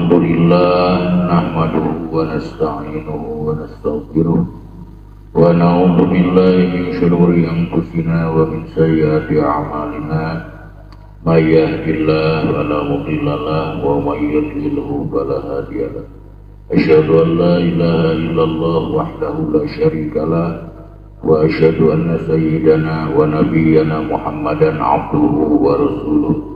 Alhamdulillah nahmaduhu wa nasta'inuhu wa nastaghfiruh wa na'udzu billahi min syururi anfusina wa min sayyiati a'malina may yahdihillahu fala mudilla lahu wa may yudlilhu fala hadiya lahu. Asyhadu an la ilaha illallah wahdahu la syarika lah wa asyhadu anna sayyidana wa nabiyyana Muhammadan abduhu wa rasuluh.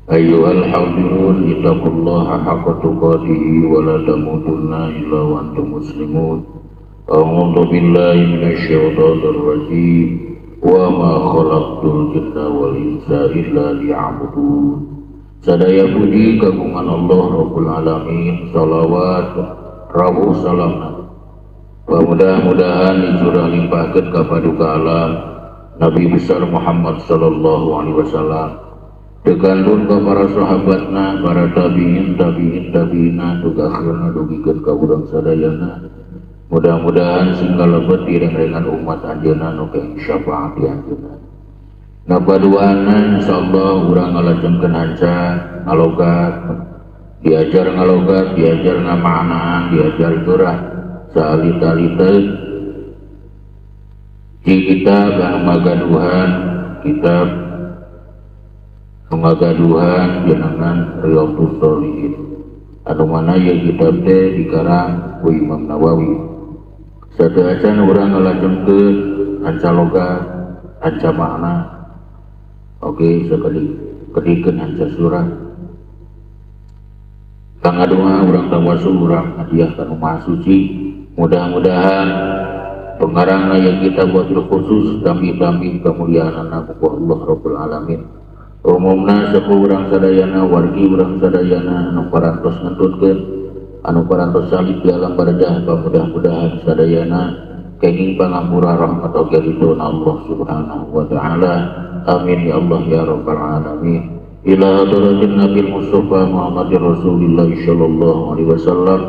Ayyuhal hadirun ittaqullaha haqqa tuqatih wa la tamutunna illa wa antum muslimun. A'udzu billahi minasyaitonir rajim. Wa ma khalaqtul jinna wal insa illa liya'budun. Sadaya puji kagungan Allah Rabbul Alamin. Salawat rawuh salamna mudah-mudahan dicurah limpahkeun ka paduka alam Nabi besar Muhammad sallallahu alaihi wasallam, tekantun ka para sahabatna, para tabiin, tabiin, tabiina, duga akhirna dugikeun ka urang sadayana. Mudah-mudahan sing kalebet di reng-rengan umat anjeunna nu kenging syafaat di anjeunna. Nah, paduana insyaallah urang ngalajengkeun hanca ngalogat, diajar ngalogat, diajar ngamaknaan, diajar curah saalita-alita di kitab anu magaduhan, kitab anu magaduhan jenengan Riyadhus Shalihin, anu mana ieu kitab teh dikarang ku Imam Nawawi. Sateuacan urang ngalajengkeun hanca logat, hanca makna, oke, sekali kedikeun hanca surah. Kang ngadoa urang tawasul, urang hadiah ka Nu Maha Suci. Mudah-mudahan pengarangna yang kita buat khusus kami-kami kemuliaan ku Allah Rabbul Alamin. Umumna sepuh urang sadayana, wargi urang sadayana anu parantos ngentunkeun, anu parantos salib di alam barzah, mudah-mudahan sadayana kenging pangampura rahmat oge ridho Allah Subhanahu wa taala. Amin ya Allah ya rabbal alamin. Ila hadratin Nabi Mustafa Muhammadir Rasulillah sallallahu alaihi wasallam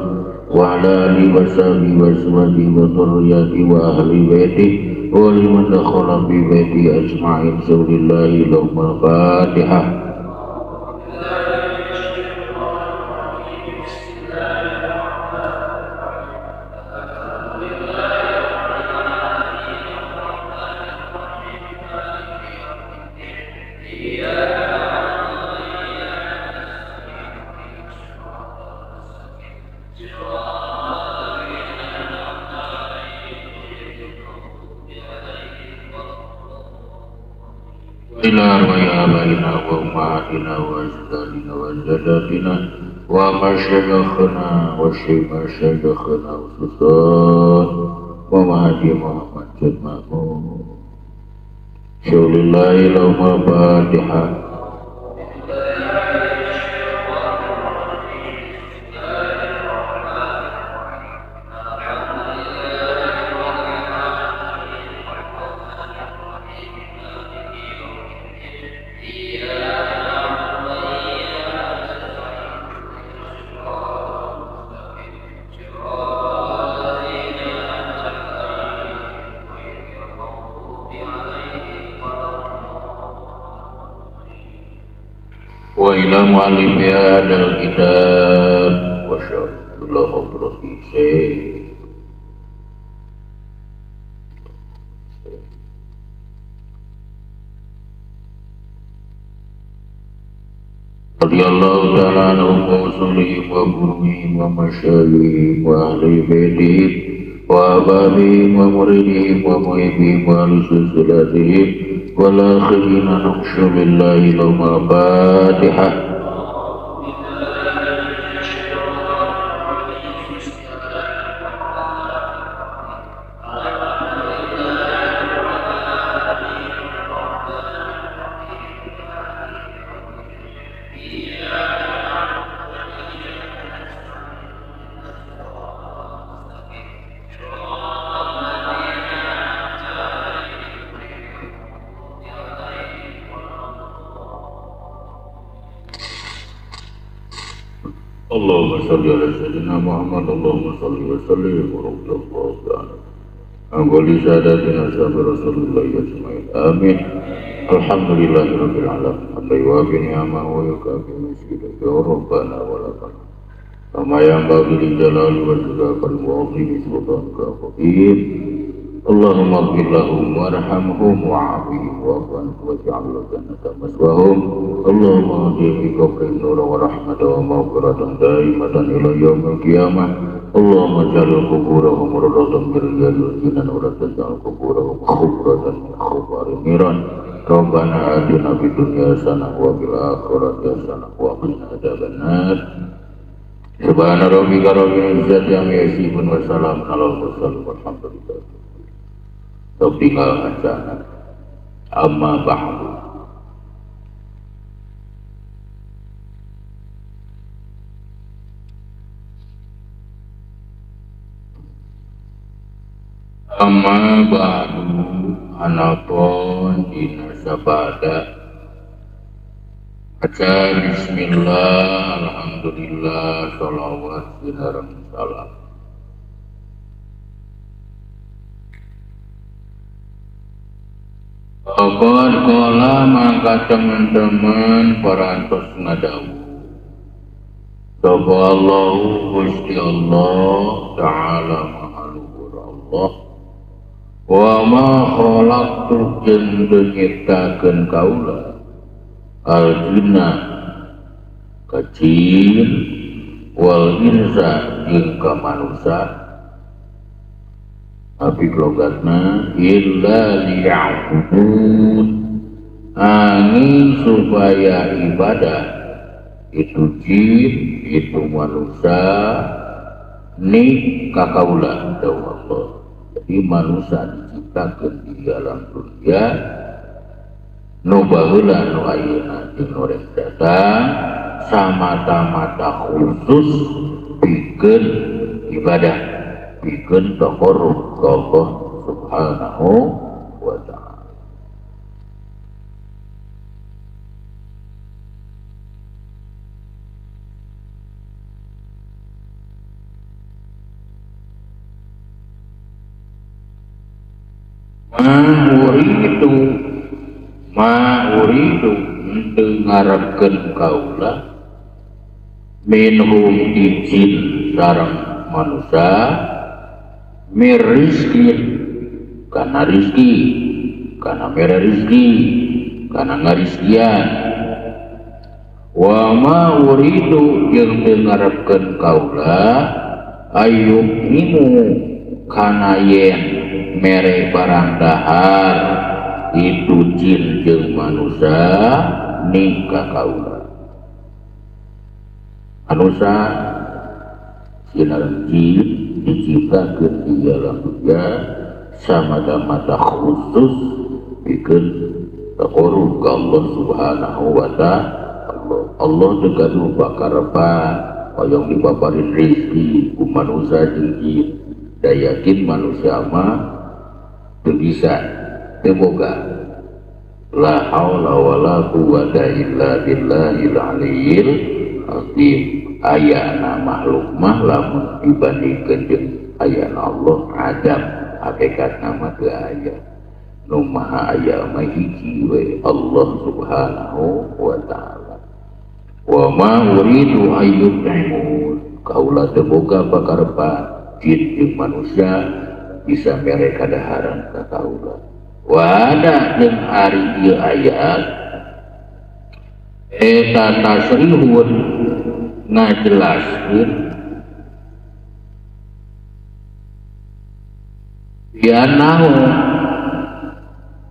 wa ala alihi wa sahbihi wa azwajihi wa dzurriyyatihi wa ahli baitihi wa liman dakhala fi baitihi ajma'in. Sallallahu al-Fatihah. Ila arwahi abaina wa ummahatina wa ajdadina wa ajdadatina wa masyayikhina wa masyayikhina khususan wa mahdi Muhammad Jadmamu. Syaulillahi lahumul Fatihah. Wa ila mu'allif hadzal kitab wa syarahul hadrati syekh radhiyallahu ta'ala anhu wa usulihim wa furu'ihim wa masyayihim wa ahli baitihim wa ababihim wa muridihim wa muhibihim wa ahli silsilatihim wal akhirina nuqshu billahi lahumul Fatihah. Allahumma sholli ala sayyidina Muhammad. Allahumma sholli wa sallim wa radhiyallahu ta'ala an kulli sadatina sahabat Rasulullah ajma'in. Amin. Alhamdulillahi rabbil alamin. Hatta yuwafi ni'amahu wa yukafi masjidahu ya rabbana wa lakal Kama yanbaghi li jalali wajhika wa 'azimi sultanika qadir. Allahumma ighfir lahum warhamhum wa'afihim wa'fu anhum waj'al jannata maswahum. Allahumma ati fi qabrihim nura wa rahmatan wa maghfiratan daimatan ila yaumil qiyamah. Allahumma ij'al quburahum rawdatan min riyadil jinan wa la taj'al quburahum khufratan min khufarin niran. Rabbana atina fid dunya hasanah wa fil akhirati hasanah wa qina adzabannar. Subhana rabbika rabbil izzati amma yasifun wa salamun alal mursalin walhamdulillah. Tinggal acara amma ba'du. Amma ba'du anapun dina sabada baca bismillah alhamdulillah sholawat sinareng salam. Qad qala mangka teman-teman parantos ngadawuh sapa Allahu Gusti Allah Ta'ala Maha Luhur Allah wa ma khalaqtu jeung teu nyiptakeun kaula al jinna ka jin wal insa jeung ka manusa tapi logatna illa liya'budun angin supaya ibadah itu jin itu manusia ni kakaula dawuh Allah. Jadi manusia diciptakeun di dalam dunia nu baheula nu ayeuna jeung nu rek datang samata-mata khusus pikeun ibadah pikeun taqarrub ka Allah Subhanahu wa ta'ala. Ma uridu henteu ngarepkeun kaula minhum ti jin sareng manusia mir rizki kana rizki kana mere rizki kana ngarizkian wa ma uridu jeung teu ngarepkeun kaula ayub imu kana yen mere barang dahar itu jin jeung manusia nikah kaula manusia sinar jin diciptakeun di dalam dunia samata-mata khusus pikeun taqarrub ka Allah Subhanahu wa ta'ala. Allah teu gaduh pakarepan hoyong dipaparin rezeki ku manusia jeung jin. Da yakin manusia mah teu bisa teu boga la haula wala quwata illa billahil aliyyil azim. Ayana makhluk mah lamun dibandingkeun jeung ayana Allah adam hakikatna mah teu aya nu maha aya mah hiji we Allah Subhanahu wa ta'ala. Wa ma uridu ayyut'imun kaula teu boga pakarepan jin jeung manusia bisa mere kadaharan ka kaula. Wada jeung ari ieu ayat eta tasrihun ngajelaskeun bianahu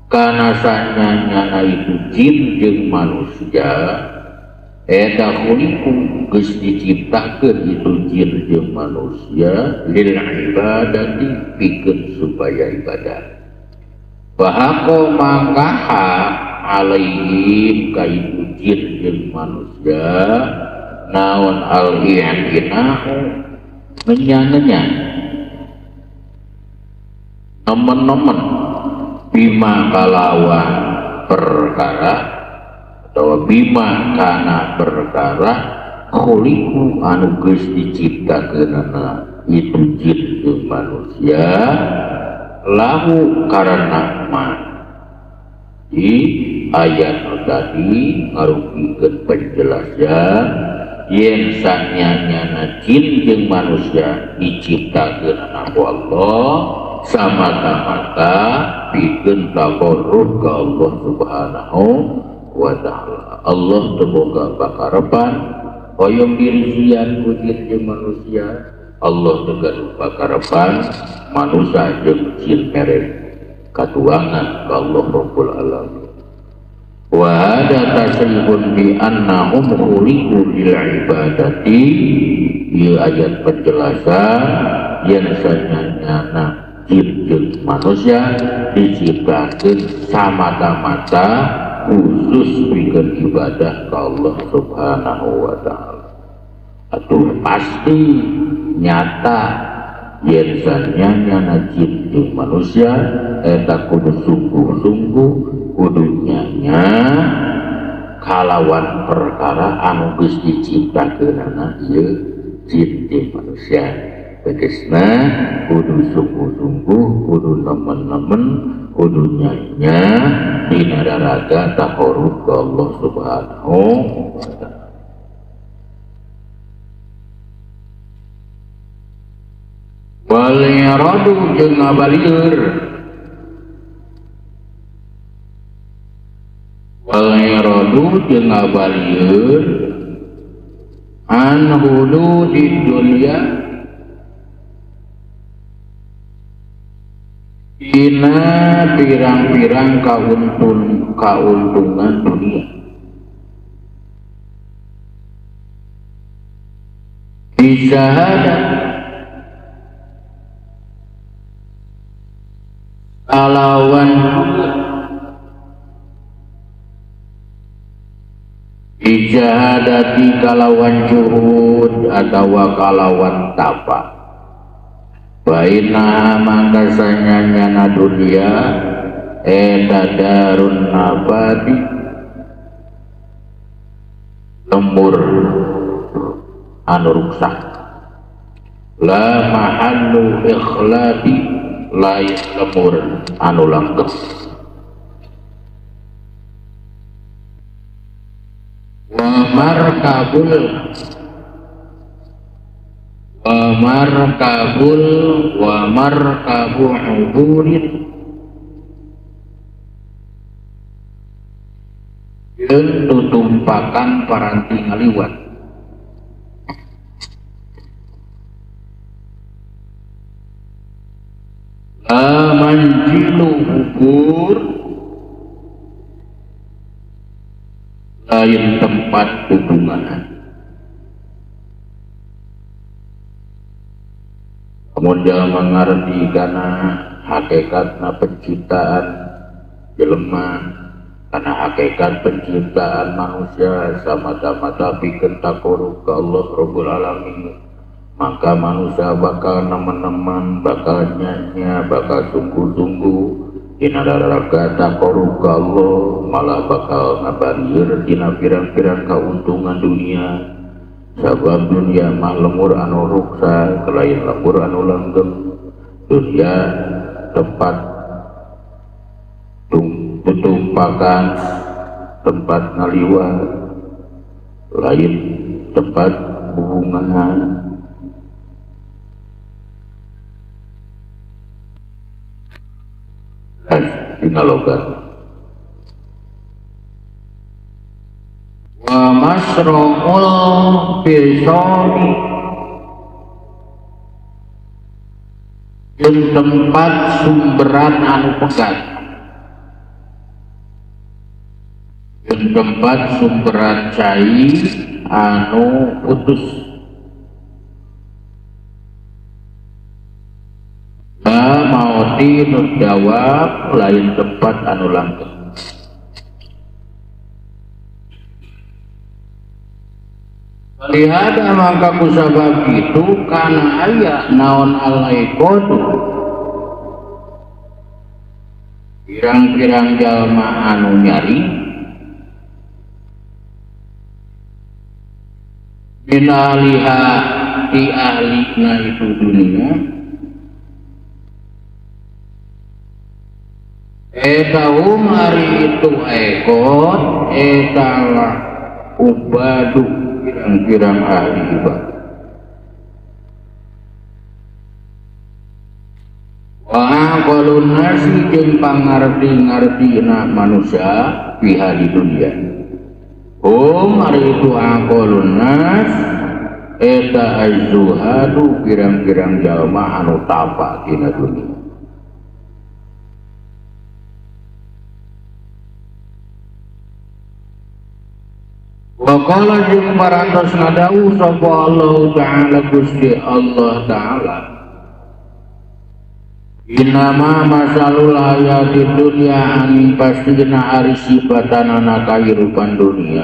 kana sanyana itu jin jeung manusia eta khuliqu geus diciptakeun itu jin jeung manusia lil ibadati pikeun supaya ibadah. Bahako mangkaha alaihim ka itu jin jeung manusia naon al-i'tinahu nenya-nenya nemen-nemen bima kalawan perkara atau bima kana perkara khuliqu anu geus diciptakeunana itu jin jeung manusia lahu karena ma. Di ayat tadi ngarugikeun penjelasan yen sanyanyana jin jeung manusia diciptakeun ku Allah samata-mata pikeun taqarrub ka Allah Subhanahu wa ta'ala. Allah teu boga pakarepan hoyong dirisian ku jin jeung manusia. Allah teu gaduh pakarepan manusia jeung jin mere katuangan ka Allah Rabbul Alamin. Wa hada tasrihun bi annahum khuliqu lil ibadati. Ieu ayat penjelasan yen sanyanyana jin jeung manusia diciptakeun samata-mata khusus pikeun ibadah ka Allah Subhanahu wa ta'ala. Atuh pasti nyata yen sanyanyana jin jeung manusia eta kudu sungguh-sungguh kudu nyanya kalawan perkara anu geus diciptakeunana ieu jin jeung manusia. Tegasna kudu sungguh-sungguh, kudu nemen-nemen, kudu nyanya dina raraga taqarrub ka Allah Subhanahu wa ta'ala. Wal yaradu jeung ngabalieur, wal yaradu jeung ngabalieur an hududid dunya dina pirang-pirang kauntungan dunia. Bisahadat kalawan bijahadati kalawan juhud atawa kalawan tapa. Baina mangka sanyanyana dunia eta darun nabati lembur anu ruksak la mahallu ikhladi lain lembur anu langgeng. Wa markabul wa markabul wa markabu uburin jeung tutumpakan paranti ngaliwat. La manjilu ubur lain tempat hubungan. Namun jalma ngarti kana hakikatna penciptaan jelema, kana hakikat penciptaan manusia samata-mata pikeun taqarrub ka Allah Rabbul Alamin, maka manusia bakal nemen-nemen, bakal nyanya, bakal sungguh-sungguh dina raraga taqarrub ka Allah, malah bakal ngabalieur dina pirang-pirang kauntungan dunia. Sabab dunia mah lemur anu ruksa, lain lemur anu langgeng. Dunia tempat tutumpakan, tempat ngaliwat, lain tempat hubungan. Dina logat wa masra'ul fisami jeung tempat sumberan anu pegat, jeung tempat sumberan cai anu putus. La mauti nu jawab lain tempat anu langgeng. Lihada mangka kusabab itu kana aya naon al-aiqadu pirang-pirang jalma anu nyari min ahliha ti ahlina itu dunia eta hum ari itu ekot eta ubadu pirang-pirang ahli ibadah. Wa aqalun nasi jeung pangarti-ngartina manusia fiha di dunia. Hum ari itu aqalun nas eta az-zuhadu pirang-pirang jalma anu tapa dina dunia. Waqala jeung parantos ngadawuh sapa Allah Ta'ala Gusti Allah Ta'ala, Innama masalul hayatid dunya angin pastina ari sifatanana kahirupan dunia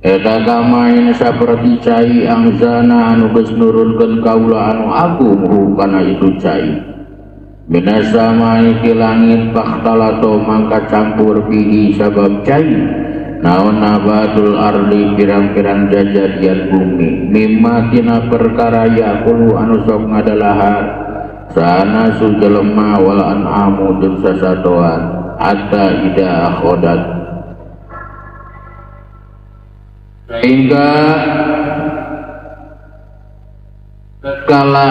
eta kamain saperti cai angzana anu geus nurunkeun kaula anu agung hu kana itu cai minas samai ti langit fakhtalato mangka campur bihi sabab cai naon nabatul ardi pirang-pirang jajadian bumi mimma tina perkara yakulu anu sok ngadalahar sana sujelema wal an'amu jeung sasatoan hatta ida akhodat sehingga kala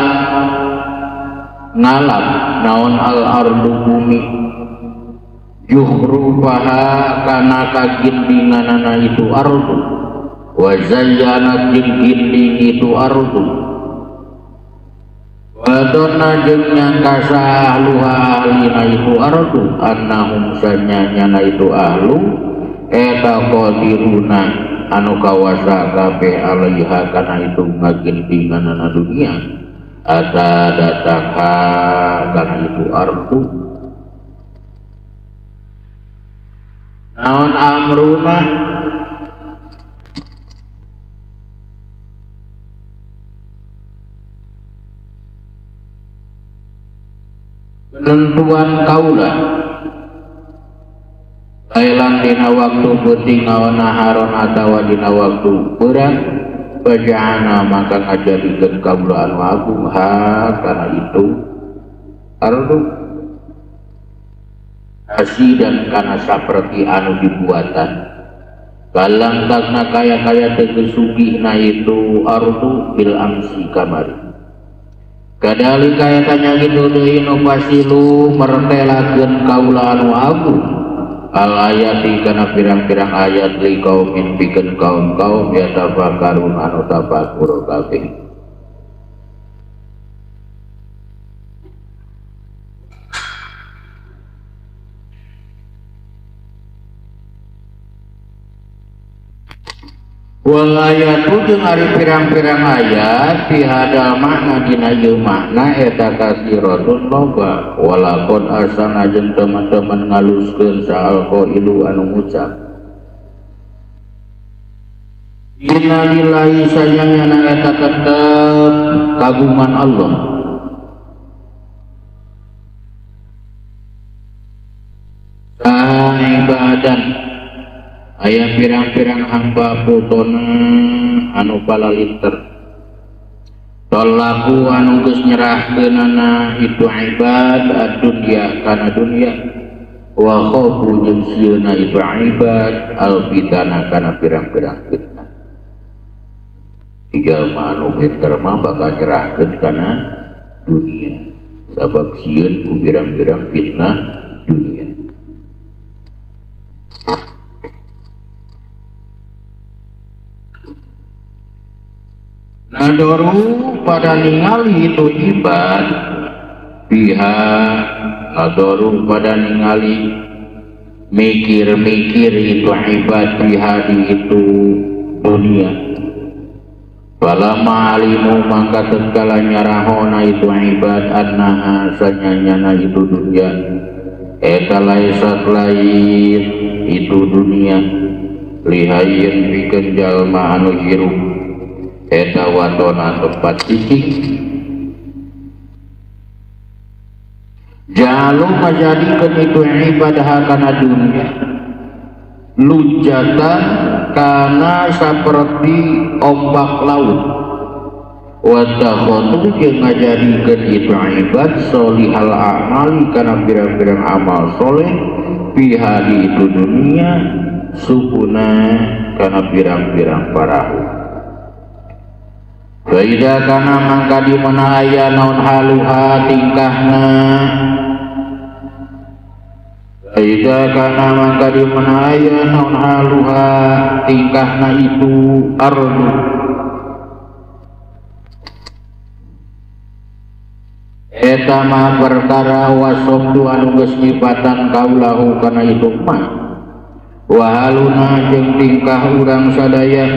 ngalap naon al ardu bumi juhrufaha kana kagindinganana itu ardu wa zayyanat jeung ginding itu ardu wadonna jeung nyangka ahluha ahlina itu ardu annahum sanyanyana itu ahlu eta qadiruna anu kawasa kabeh alaiha kana itu ngagindinganana dunia ata datang ha kana itu ardu naon amruna penentuan kaula lailan dina waktu peuting naon naharon atawa dina waktu beurang bajana maka ngajadikeun kaula anu agung ha kana itu ardu hasidan kana saperti anu dibuatan galang tagna kaya-kaya teu sugihna itu ardu bil amsi kamari kadalika eta nya kitu deui nu pasilu mertelakeun kaula anu agung al ayati kana pirang-pirang ayat li kaumin pikeun kaum-kaum yatafakkarun anu tafakur kabeh. Wal ayatu jeung ari pirang-pirang ayat fi hadal makna dina ieu makna eta kasiratun loba walaqad asana jeung teman-teman ngaluskeun saal qailu anu ngucap inna lillahi sayangna eta tetep kagungan Allah saha ibadan aya pirang-pirang hamba putona anu palalinter tolaku anu geus nyerahkeunana itu ibad ad-dunya kana dunya wa khafu jeung sieuna itu ibad al fitana kana pirang-pirang fitnah. Jalma anu pinter mah bakal nyerahkeun kana dunia sabab sieun ku pirang-pirang fitnah dunia. Nadoru pada ningali itu ibad pihak nadoru pada ningali mikir-mikir itu ibad pihak itu dunia. Falama alimu maka tatkala nyarahona itu ibad annaha sanyanyana itu dunia eta laisat lain itu dunia lihayin pikeun jalma anu hirup eta watona tempat cicing jalu ngajadikeun itu ibadah kana dunia lujatan kana saperti ombak laut wa takhatu jeung ngajadikeun itu ibad solihal amali kana pirang-pirang amal soleh fi hadi itu dunia sukuna kana pirang-pirang parahu. Fa idza kana mangka di mana aya naon haluha tingkahna. Fa idza kana mangka di mana aya naon haluha tingkahna itu ardu eta mah perkara wasabdu anu geus nyipatan kaulahu kana itu mah wa haluna jeung tingkah urang sadaya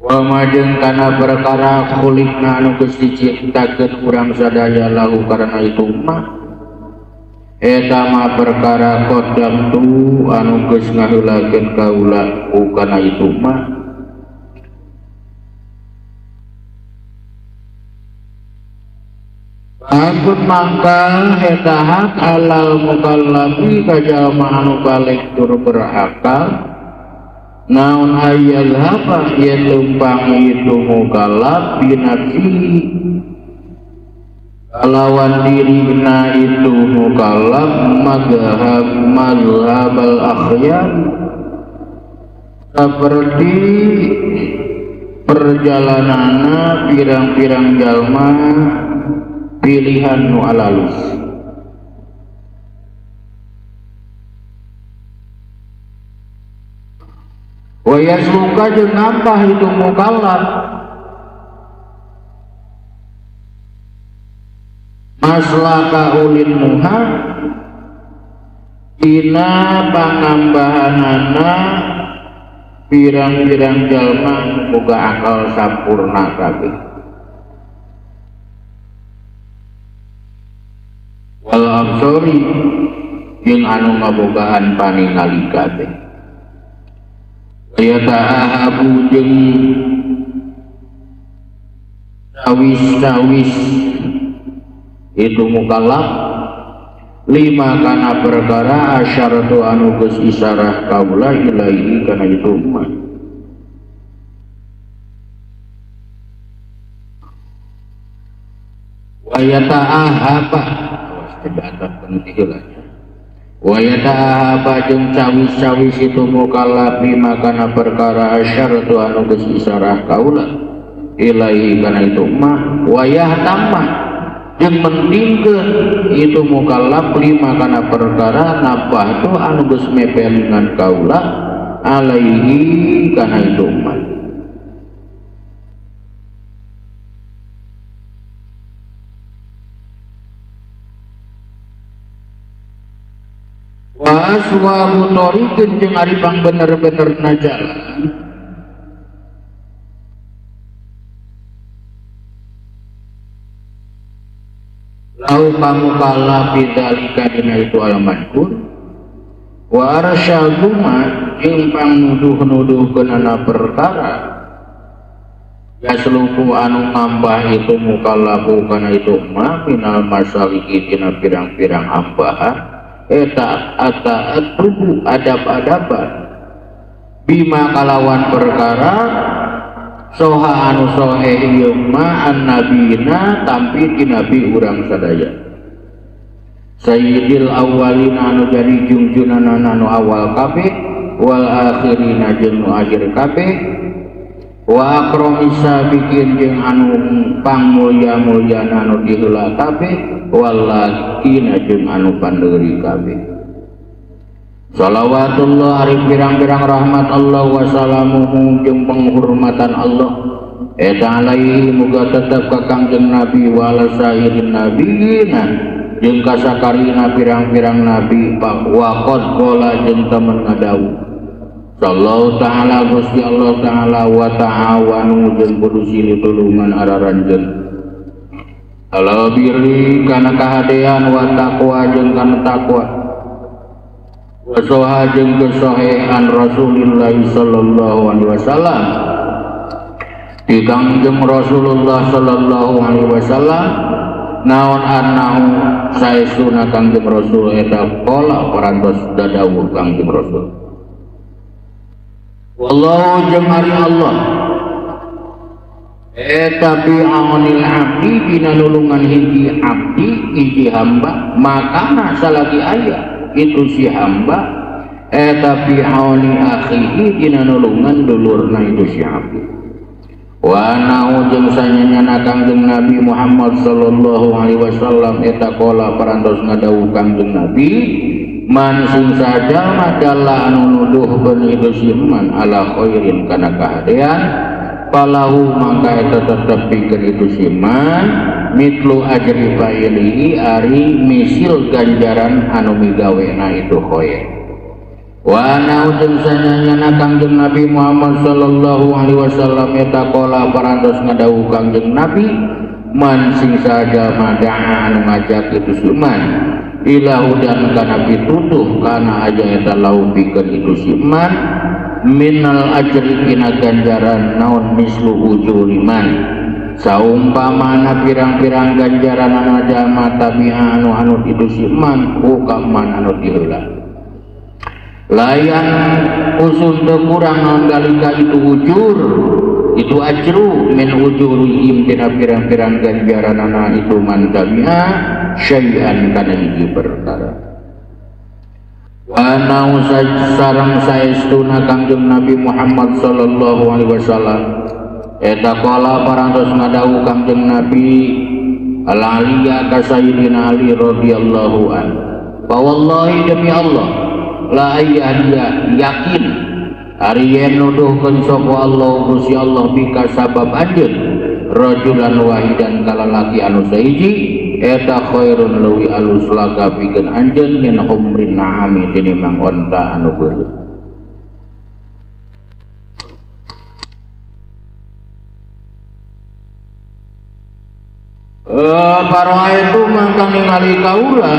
wa majeng kana perkara khuliqna anu geus diciptakeun urang sadaya lahu karena itu mah eta mah perkara qaddamtu anu geus ngaheulakeun kaula ku kana itu mah angkut mangka eta hak alal mukallafi ka jalma anu balig tur berakal naon ayyadhaba yen lempang itu mukallaf binafsihi lawan dirina itu mukallaf madhab madhabal akhyar seperti perjalananna pirang-pirang jalma pilihan nu alalus. Wa yasluka jeung ngampah itu mukallaf maslaka ulil muha dina pangambahanana pirang-pirang jalma boga akal sampurna kabeh wal absori jeung anu ngabogaan paningali kabeh aya ta'ahabu jeung sawis-sawis itu mukallaf lima kana perkara asyaratu anu geus isarah kaula ilaihi kana itu mah wa yata'ahaba awas tidak penting heula wa yata'ahaba jeung cawis-cawis itu mukallaf lima kana perkara asyaratu anu geus isarah kaula ilaihi kana itu mah wa yahtamma jeung mentingkeun itu mukallaf lima kana perkara nabah tu anu geus mepelingan kaula alaihi kana itu mah wa aswabu tariqin jeung ari pang bener-benerna jalan lau pamukallaf bidzalika dina itu al-madhkur wa arsyaduma jeung pangnuduh-nuduhkeunana perkara yasluku anu ngambah itu mukallafu kana itu ma minal masaliki tina pirang-pirang ambahan eta ata'atuhu adab-adaban bima kalawan perkara soha anu soheh ieu ma annabina tampi ti nabi urang sadaya sayyidil awwalina anu jadi jungjunanana anu awal kabeh wal akhirina jeung nu akhir kabeh wa akramis sabiqin jeung anu pangmulya-mulyana anu diheula kabeh wallakina jeung anu pandeuri kabeh. Salawatullah ari pirang-pirang rahmat Allah wa salamuhu jeung penghormatan Allah eta alaihi muga tetep ka Kangjeng Nabi wa ala sairin nabiyina jeung kasakarina pirang-pirang nabi wa qad qala jeung temen ngadawuh sallallahu ta'ala Gusti Allah ta'ala wa ta'awanu jeung kudu silih tulungan araranjeun ala birri kana kahadean wa taqwa jeung kana takwa wa soha jeung kesohehan Rasulullah sallallahu alaihi wasallam di Kangjeng Rasulullah sallallahu alaihi wasallam naon annahu saestuna Kangjeng Rasul eta qala parantos dadawuh Kangjeng Rasul wallahu jeung ari Allah Eta bi aunil abdi dina nulungan hiji abdi hiji hamba makana salagi aya itu si hamba eta bi auni akhihi dina nulungan dulurna itu si abdi. Wa nau jeung sanyana Kangjeng Nabi Muhammad sallallahu alaihi wasallam eta qala parantos ngadawuh Kangjeng Nabi man sing sajalma dalla anu nuduhkeun itu si man ala khairin kana kahadean palahu maka eta tetep pikeun itu si man mitlu ajri fa'ilihi ari misil ganjaran anu migawena itu khair. Wa ana jeung sanyana Kangjeng Nabi Muhammad sallallahu alaihi wasallam eta qala parantos ngadawuh Kangjeng Nabi man sing sajalma da'a anu ngajak itu si man ila hudan kana pituduh kana aja eta lau pikeun itu si man minal ajri tina ganjaran naon mislu ujuriman saumpamana pirang-pirang ganjaran anu jalma tabi'a anu anut itu si man ku ka man anu diheula layan usun teu kurang naon dalika itu ujur itu ajru min ujurihim tina pirang-pirang ganjaranana itu man tabi'a syai'an kana hiji perkara. Wa nau sareng saestuna Kangjeng Nabi Muhammad sallallahu alaihi wasallam eta qala parantos ngadawuh Kangjeng Nabi al aliyah ka Sayyidina Ali radhiyallahu an fa wallahi demi Allah la ayyahdiya yakin ari yen nuduhkeun sapa Allah Gusti Allah bika sabab anjeun rajulan wahidan kalalaki anu sahiji eta khairun leuwih alus laka pikeun anjeun min humrin na'ami tinimbang onta anu beureum. Para itu mangka ningali kaula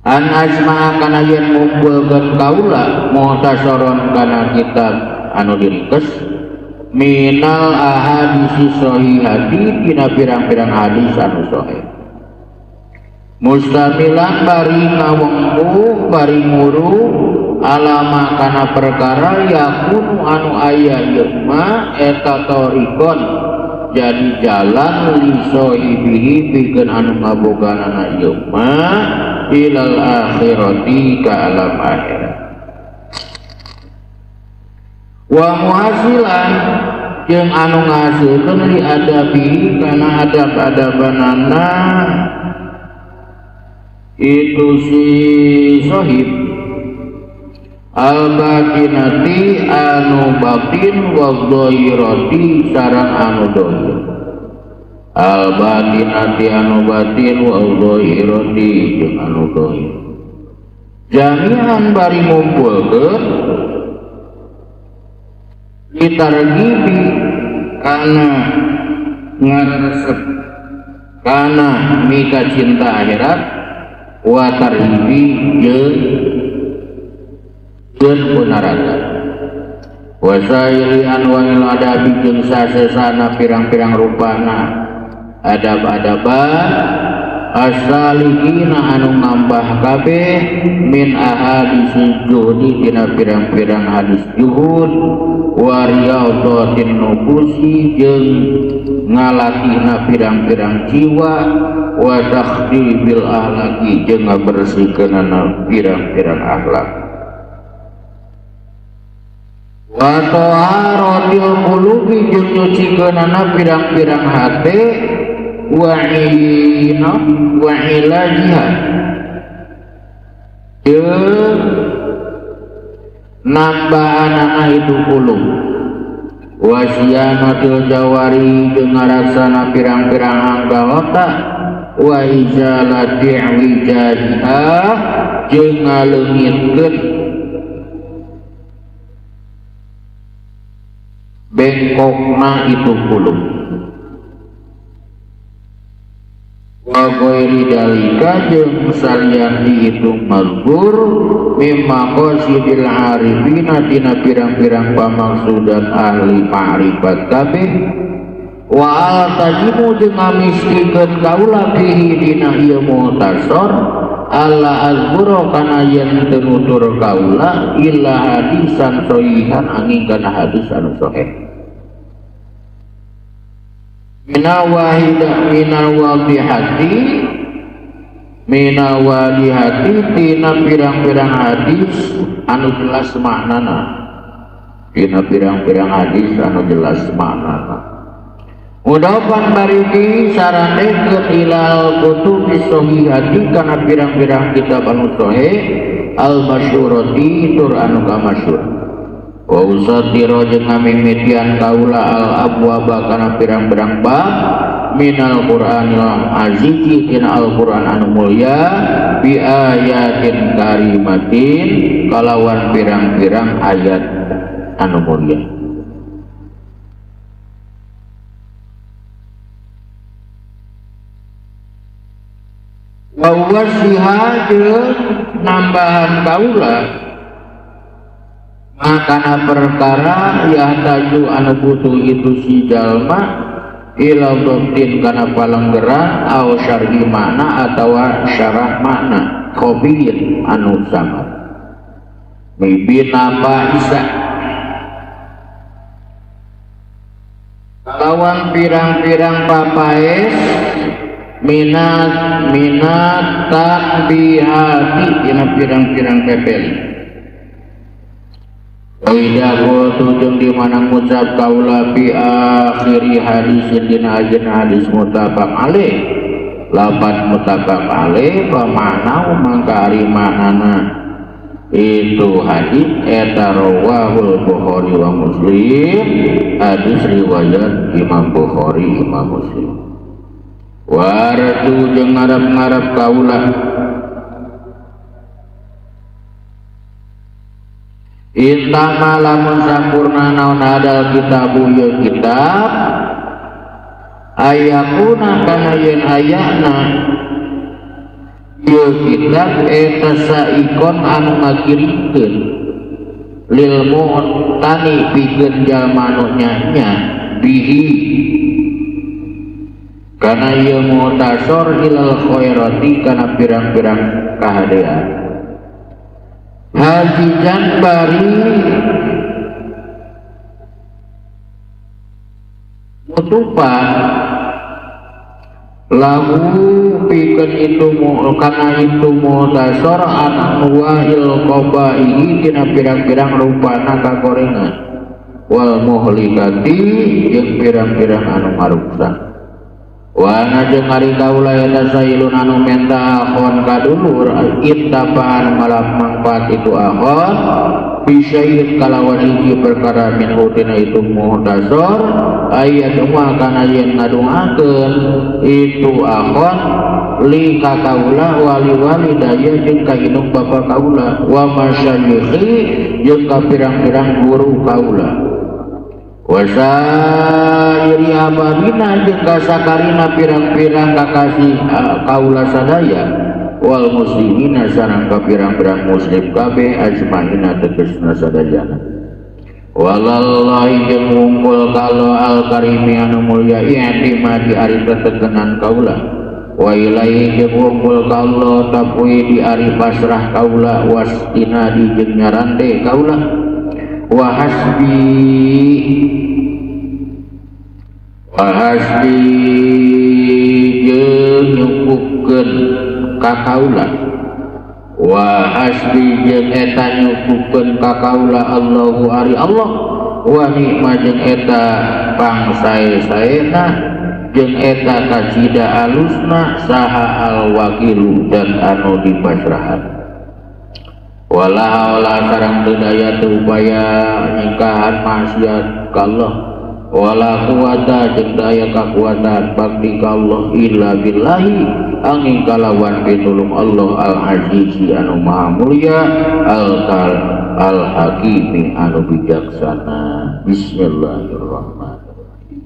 an asma kana yen ngumpulkeun kaula muhtasaron kana kitab anu diringkes minal ahadisi sahihati tina pirang-pirang hadis anu sahih mustamilan bari ngawengku bari nguru alama kana perkara yakunu anu aya ieu ma eta torikon jadi jalan li sahibihi pikeun anu ngaboganana ieu ma ilal akhirati ka alam akhirat wa muhasilan jeung anu ngahasilkeun li adabi kana adab-adabanana itu si sahib al batinati anu batin wa dhahirati sareng anu dhahir al batinati anu batin wa dhahirati jeung anu dhahir jami'an bari ngumpulkeun ditargibi kana ngaresep kana mika cinta akhirat wa tarhibi jeung punaraka wasaili anwa'il adabi jeung sasesana pirang-pirang rupana adab-adaban as-salikina anu ngambah kabeh min ahadis zuhdi tina pirang-pirang hadis zuhud wa riyadhatin nufusi jeung ngalatihna pirang-pirang jiwa wa takhdibil ahlaki jeung ngabersihkeunana pirang-pirang akhlak wa taharatil qulubi jeung nyucikeunana pirang-pirang hate wa ina wa ilajiha jeung nambahanana itu qulub wa siyanatil jawari jeung ngaraksana pirang-pirang anggota wa izalati wijahiha jeung ngaleungitkeun bengkokna itu qulub wa ghairi dalika jeung salian dihitung mazkur mimma qasidil arifina tina pirang-pirang pamaksudan ahli ma'rifat kabeh wa altajimu jeung ngamistikeun kaula fihi dina ieu muhtasar alla azkura kana yen teu nutur kaula illa hadisan sahihan angin kana hadis anu sahih mina wahida mina wadihati mina wadihati tina pirang-pirang hadis anu jelas maknana tina pirang-pirang hadis anu jelas maknana. Mudapan bariki sarandekeun ilal kutubi sahihati kana pirang-pirang kitab anu sahih al masyhurati tur anu kamasyhur. Wa usatira jeung ngamimitian kaula al abwaba kana pirang-pirang bab minal Qur'anil azizi tina Al-Qur'an anu mulia bi ayatin karimatin kalawan pirang-pirang ayat anu mulia. Wa wasiha jeung nambahan kaula makana perkara yahtaju anu butuh itu si jalma ila dhabtin kana palenggeran au syarhi makna atawa syarah makna khabirin anu samar mibina isa lawan pirang-pirang papaes minat minat takbihati dina pirang-pirang pepeli. Ida qultu jeung di mana ngucap kaula fi akhiri hadisin dina ajeuna hadis muttafaq alaih lapan muttafaq alaih pamanau mangka ari maknana itu hadis eta rawahul Bukhari wa Muslim hadis riwayat Imam Bukhari Imam Muslim. Warju jeung ngarep-ngarep kaula intama lamun sampurna naon hadal kitabu ieu kitab ayakuna kana yen ayana ieu kitab eta saikon anu ngakirimkeun lil mu'tani pikeun jalma nu nya bihi kana ieu mu'tasor ilal khairati kana pirang-pirang kahadean hajijan bari mutupan lahu pikeun itu kana itu mu'tasor an wahil qabaihi tina pirang-pirang rupana kagorengan wal muhlikati jeung pirang-pirang anu ngaruksak. Wana jeung ari kaula eta sailun anu menta akhon kadulur ittabaan malam mangfaat itu akhon bisyai'in kalawan hiji perkara min hutina itu muhtasor ayat mah kana yen ngadungakeun itu akhon li ka kaula wali-wali daya jeung ka indung bapa kaula wa masyayikhi jeung ka pirang-pirang guru kaula wasairi ababina jeung kasakarina pirang-pirang kakasih kaula sadaya wal muslimina sareng ka pirang-pirang muslim kabeh ajmaina tegasna sadayana walallahi jeung wungkul kalo al karimi anu mulya i'timadi ari tetegenan kaula wa ilaihi jeung wungkul kalo tapui di ari pasrah kaula wastinadi jeung nyarande kaula wa hasbi jeung nyukupkeun ka kaula wa hasbi jeung eta nyukupkeun ka kaula Allahu ari Allah wa nikma jeung eta pangsae-saena jeung eta kacida alusna saha al wakilu dan anu dipasrahan wala haula sareng teu daya teu upaya nyingkahan maksiat ka Allah wala quwata jeung daya kakuatan bakti ka Allah illa billahi angin kalawan pitulung Allah al azizi anu maha mulia al hakimi anu bijaksana. Bismillahirrahmanirrahim.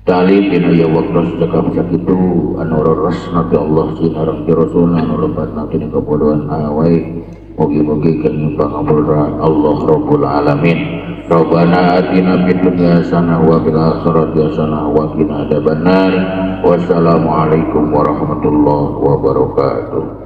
Talib dina ieu waktu cekap sakitu anu reresna ti Allah sinareng ti Rasulna anu lebatna tina kabodohan wae mugi-mugi keun pangapura Allah Rabbul Alamin. Rabbana atina fid dunya hasanah wa fil akhirati hasanah wa qina adzabannar. Wassalamualaikum warahmatullahi wabarakatuh.